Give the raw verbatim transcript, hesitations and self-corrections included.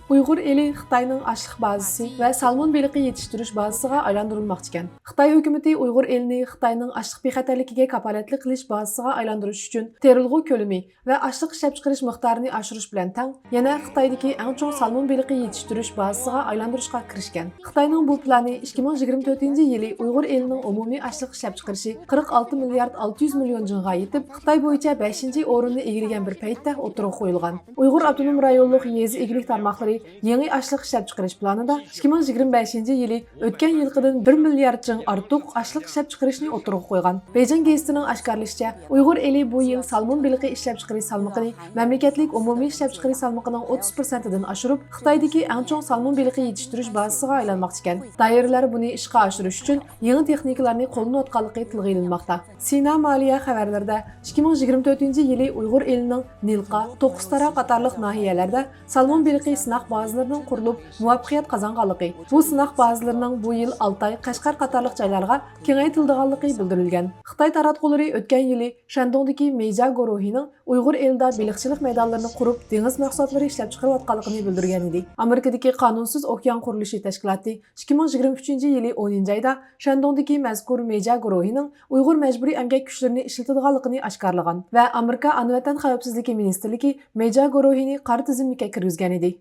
ئۇيغۇر ئېلى خىتاينىڭ ئاشلىق بازىسى ۋە سالمون بېلىقى يېتىشتۈرۈش بازىسىغا ئايلاندۇرۇلماقچىكەن. خىتاي ھۆكۈمىتى ئۇيغۇر ئېلىنى خىتاينىڭ ئاشلىق بىخەتەرلىكىگە كاپالەتلىك قىلىش بازىسىغا ئايلاندۇرۇش ئۈچۈن تېرىلغۇ كۆلىمى ۋە ئاشلىق ئىشلەپچىقىرىش مىقدارىنى ئاشۇرۇش بىلەن تەڭ، يەنە خىتايدىكى ئەڭ چوڭ سالمون بېلىقى يېتىشتۈرۈش بازىسىغا ئايلاندۇرۇشقا كىرىشكەن. خىتاينىڭ بۇ پىلانى ئىككى مىڭ يىگىرمە تۆتىنچى يىلى ئۇيغۇر ئېلىنىڭ ئومۇمىي ئاشلىق ئىشلەپچىقىرىشى قىرىق ئالتە مىليارد ئالتە يۈز مىليون جىڭغا يېتىپ، خىتاي بويىچە بەشىنچى ئورۇننى ئىگىلىگەن بىر پەيتتە ئوتتۇرىغا قويۇلغان. ئۇيغۇر ئاپتونوم رايونلۇق يېزا ئىگىلىك تارماقلىرى يېڭى ئاشلىق ئىشلەپچىقىرىش پىلانىدا ئىككى مىڭ يىگىرمە بەشىنچى يىلى ئۆتكەن يىلقىدىن بىر مىليارد جىڭ ئارتۇق ئاشلىق ئىشلەپچىقىرىشنى ئوتتۇرىغا قويغان. بېيجىڭ گېزىتىنىڭ ئاشكارىلىشىچە، ئۇيغۇر ئېلى بۇ يىل سالمون بېلىقى ئىشلەپچىقىرىش سالمىقىنى مەملىكەتلىك ئومۇمىي ئىشلەپچىقىرىش سالمىقىنىڭ ئوتتۇز پىرسەنتىدىن ئاشۇرۇپ، خىتايدىكى ئەڭ چوڭ سالمون بېلىقى يېتىشتۈرۈش بازىسىغا ئايلانماقچىكەن. دائىرىلەر بۇنى ئىشقا ئاشۇرۇش ئۈچۈن يېڭى تېخنىكىلارنى قوللىنىۋاتقانلىقى تىلغا ئېلىنماقتا. سىنا مالىيە خەۋەرلىرىدە ئىككى مىڭ يىگىرمە تۆتىنچى يىلى ئۇيغۇر ئېلىنىڭ نىلقا، توققۇزتارا قاتارلىق ناھىيەلەردە سالمون بېلىقى سىناق بازىلىرىنىڭ قۇرۇلۇپ، مۇۋەپپەقىيەت قازانغانلىقى، بۇ سىناق بازىلىرىنىڭ بۇ يىل ئالتاي، قەشقەر قاتارلىق جايلارغا كېڭەيتىلىدىغانلىقى بىلدۈرۈلگەن. خىتاي تاراتقۇلىرى ئۆتكەن يىلى شەندۇڭدىكى مېيجيا گۇرۇھىنىڭ ئۇيغۇر ئېلىدا بېلىقچىلىق مەيدانلىرىنى قۇرۇپ، دېڭىز مەھسۇلاتلىرى ئىشلەپچىقىرىۋاتقانلىقىنى بىلدۈرگەنىدى. ئامېرىكىدىكى قانۇنسىز ئوكيان قۇرۇلۇشى تەشكىلاتى ئىككى مىڭ يىگىرمە ئۈچىنچى يىلى ئونىنچى ئايدا شەندۇڭدىكى مەزكۇر مېيجيا گۇرۇھىنىڭ ئۇيغۇر مەجبۇرىي ئەمگەك كۈچلىرىنى ئىشلىتىدىغانلىقىنى ئاشكارىلىغان ۋە ئامېرىكا ئانا ۋەتەن خەۋپسىزلىكى مىنىستىرلىكى مېيجيا گۇرۇھىنى قارا تىزىملىككە كىرگۈزگەنىدى.